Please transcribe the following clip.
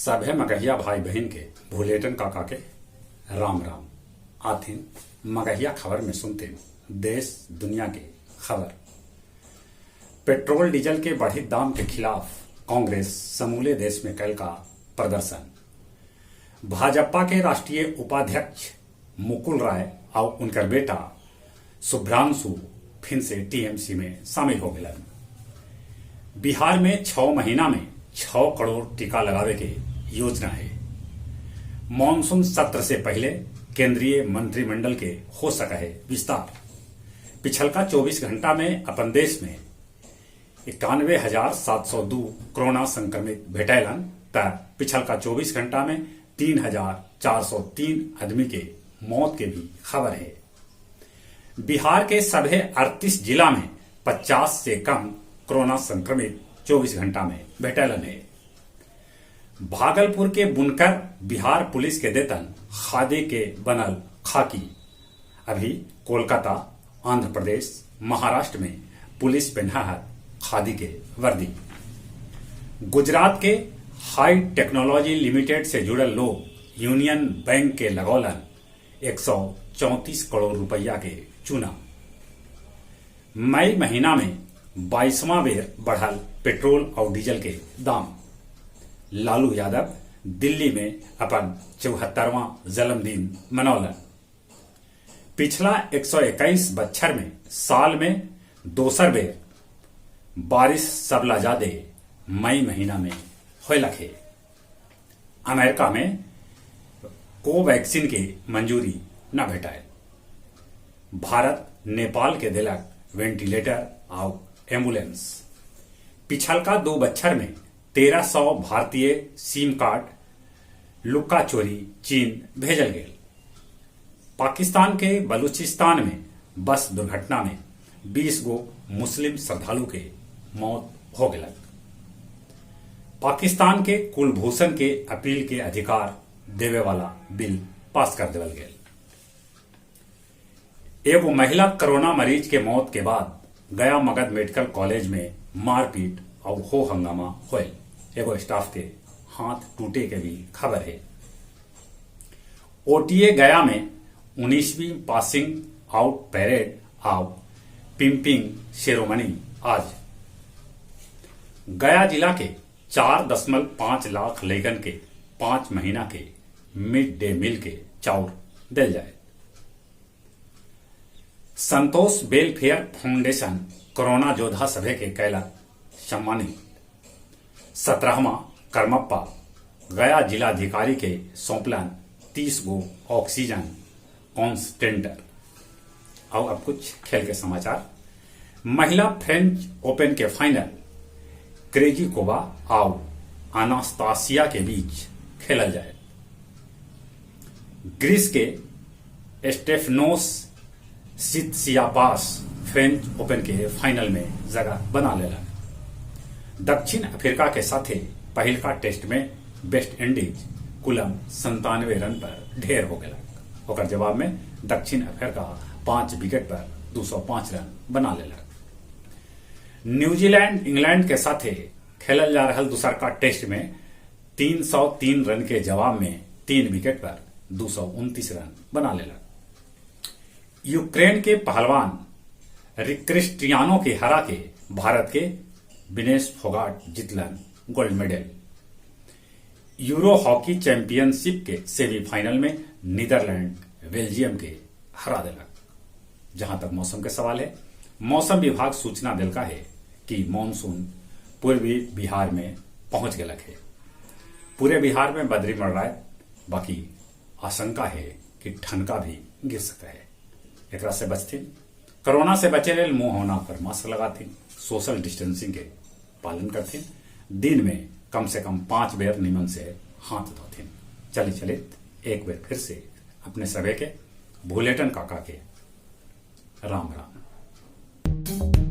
सभे मगहिया भाई बहिन के भुलेटन काका के राम राम। आथिन मगहिया खबर में सुनते देश दुनिया के खबर। पेट्रोल डीजल के बढ़ित दाम के खिलाफ कांग्रेस समूले देश में कैलका प्रदर्शन। भाजपा के राष्ट्रीय उपाध्यक्ष मुकुल राय आउ उनकर बेटा शुभ्रांशु फिन से टीएमसी में शामिल हो गलन। बिहार में 6 महीना में 6 करोड़ टीका लगावे के योजना है। मानसून सत्र से पहले केंद्रीय मंत्रिमंडल के हो सका है विस्तार। पिछलका 24 घंटा में अपन देश में 91,702 कोरोना संक्रमित भेटैलन त पिछलका 24 घंटा में 3,403 आदमी के मौत के भी खबर है। बिहार के सभे 38 जिला में 50 से कम कोरोना संक्रमित 24 घंटा में भेटैलन है। भागलपुर के बुनकर बिहार पुलिस के देतन खादी के बनल खाकी। अभी कोलकाता, आंध्र प्रदेश, महाराष्ट्र में पुलिस पहना है खादी के वर्दी। गुजरात के हाई टेक्नोलॉजी लिमिटेड से जुड़ल लोग यूनियन बैंक के लगौलन 134 करोड़ रुपया के चूना। मई महीना में 22वां बेर बढ़ल पेट्रोल और डीजल के दाम। लालू यादव दिल्ली में अपन 74वां जन्मदिन मनौलन। पिछला 121 बच्छर में साल में दोसर बेर बारिश सबला ज्यादा मई महीना में होलक है। अमेरिका में कोवैक्सीन के मंजूरी न भेटाए। भारत नेपाल के दिलक वेंटिलेटर और एम्बुलेंस। पिछलका 2 बच्छर में 1300 भारतीय सिम कार्ड लुक्का चोरी चीन भेजल गेल। पाकिस्तान के बलूचिस्तान में बस दुर्घटना में 20 गो मुस्लिम श्रद्धालु के मौत हो गलक। पाकिस्तान के कुलभूषण के अपील के अधिकार देवे वाला बिल पास कर देवल गेल। एगो महिला कोरोना मरीज के मौत के बाद गया मगध मेडिकल कॉलेज में मारपीट और हो हंगामा होल। एगो स्टाफ के हाथ टूटे के भी खबर है। ओटीए गया में 19वीं पासिंग आउट परेड और पिंपिंग सेरेमनी आज। गया जिला के 4.5 लाख लैकन के 5 महीना के मिड डे मील के चाउर दिल जाए। संतोष वेलफेयर फाउंडेशन कोरोना योद्धा सभे के कैला सम्मानित। 17वां कर्मप्पा गया जिलाधिकारी के सौंपलन 30 गो ऑक्सीजन कॉन्सेंट्रेटर। और अब कुछ खेल के समाचार। महिला फ्रेंच ओपन के फाइनल क्रेजिकोवा और अनास्तासिया के बीच खेलल जाए। ग्रीस के स्टेफनोस सित्सियापास फ्रेंच ओपन के फाइनल में जगह बना लेला। दक्षिण अफ्रीका के साथे पहिलका टेस्ट में वेस्ट इंडीज कुलम 97 रन पर ढेर हो गया। ओकर जवाब में दक्षिण अफ्रीका 5 विकेट पर 205 रन बना लेलक। न्यूजीलैंड इंग्लैंड के साथे खेलल जा रहा दूसर का टेस्ट में 303 रन के जवाब में 3 विकेट पर 229 रन बना लेलक। यूक्रेन के पहलवान क्रिस्टियानो के हरा के भारत के विनेश फोगाट जीतलन gold medal. Euro hockey championship के सेमीफाइनल में नीदरलैंड बेल्जियम के हरा दिलक। जहां तक मौसम के सवाल है, मौसम विभाग सूचना दिलका है कि मानसून पूर्वी बिहार में पहुंच गलक है। पूरे बिहार में बदरी मर रहा है, बाकी आशंका है कि ठनका भी गिर सकता है। एकरा से बचथिन, कोरोना से बचे लेल मुंह होना पर मास्क लगाथिन, सोशल डिस्टेंसिंग के पालन करथिन, दिन में कम से कम 5 बेर निमन से हाथ धोथिन। चली चलित एक बेर फिर से अपने सभे के भुलेटन काका के राम राम।